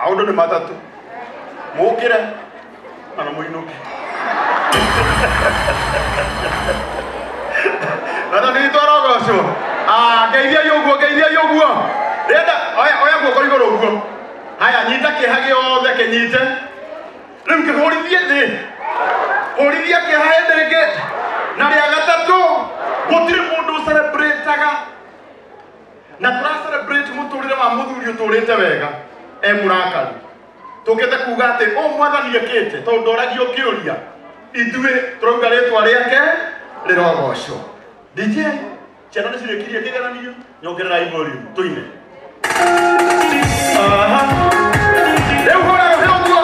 Maũndũ nĩ matatũ, mũkĩre kana mũinũke. Mwathani witũ arogocwo. Ah, ngeithiai ũguo, ngeithiai ũguo. Rĩenda oya, oya guoko igũrũ ũguo. Haya, nyita kĩeha gĩothe, kĩnyite rĩu, kĩhũrithie thĩ, hũrithia kĩeha hĩndĩ ĩngĩ. Na rĩa gatatũ, gũtirĩ mũndũ ũcelebrataga na tũra celebrate mũtũrĩre wa mũthuri ũtũrĩte wega e mũrakaru. Tũkĩte kuga atĩ ũ mwathani ekĩte, tondũ ndoragio kĩũria, ithuĩ tũrauga rĩtwa rĩake rĩrogocwo. DJ, ciana nĩ cirĩkirie kĩgeranio, nyongererai volume tũine. Aha. Rĩu hũra rũhĩ ũguo.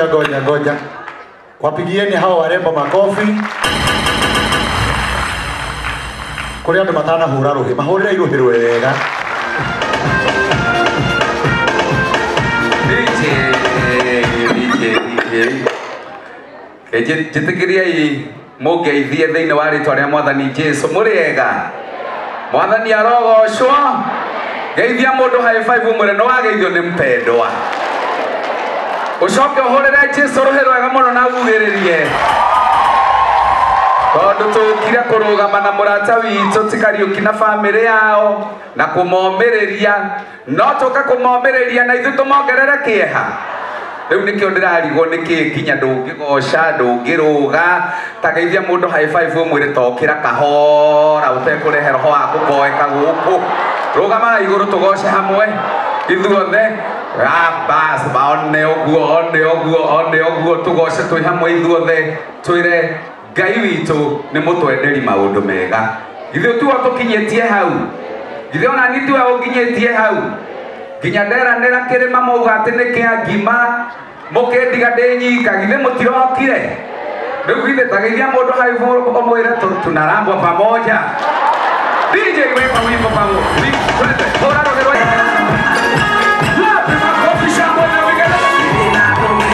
Ngoja ngoja ngoja, wapigieni hao warembo makofi. Kuri andu matanahura ruhi, mahurire iruhi rwega. DJ DJ DJ njitikiriai mungeithie thiini wa ritwa ria Mwathani Jesu. Muri ega? Mwathani arogocwo. Geithia mundu high five umwire no wageithio ni mpendwa. Ucoke uhurire Jesu ruhi rwega muno na ugiririe. Tondu tukire kurugama na murata witu ti Kariuki na family yao na kumomiriria, no tuka kumomiriria na ithu tumongerere kieha. Riu nikio ndirarigwo niki nginya ndungigoca ndungiruga. Tageithia mundu high five umwire tokira kahora utekũrehe roho wa kũboeka gũkũ. Rũgama igũrũ tũgoce hamwe ithuothe. Bas one ũguo one ũguo one ũguo tũgoce twĩ hamwe ithuothe, twĩre Ngai witũ nĩ mũtwenderi maũndũ mega. Ithuĩ tiwe tũkinyĩtie hau, ithuĩ ona ni tiwe ũnginyĩtie hau. Nginya nderanĩra kĩrĩma mauga atĩ nĩ kĩa ngima, mũkĩndiga ndĩ nyika, githĩ mũtirokire? Rĩu githĩ tageithia mũndũ hau ũmwĩre tunarambwa pamoja. DJ weka wimbo pamoja. Twende. Hũra rũhĩ rwa. Wapi makofi shangwe na vigelegele.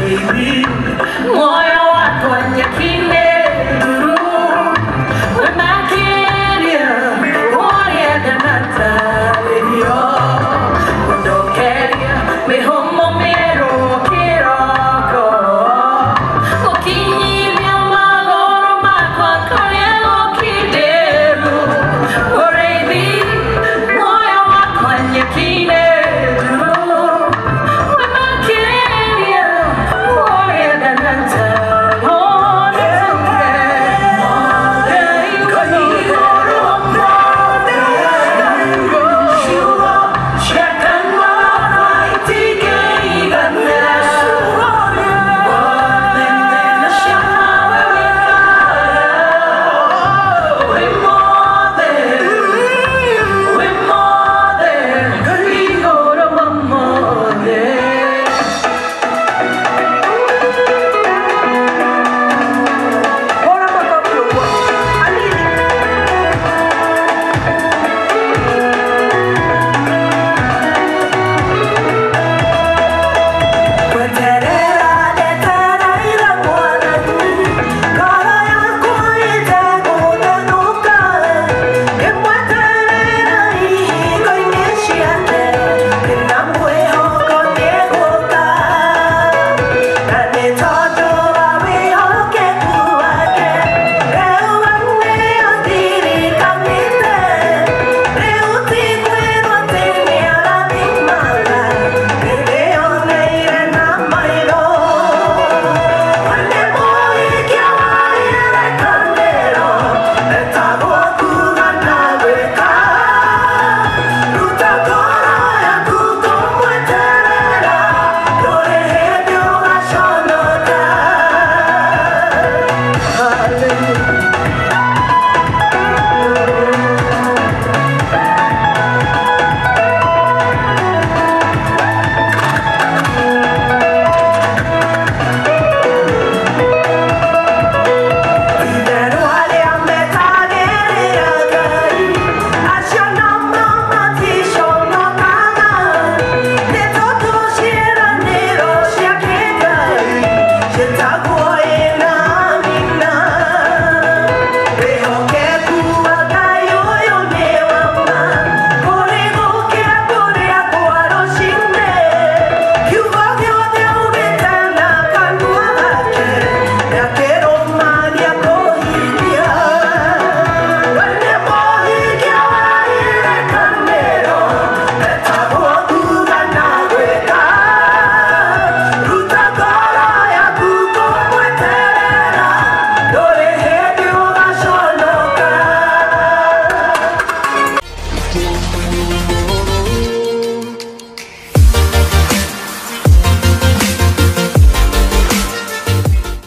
Baby.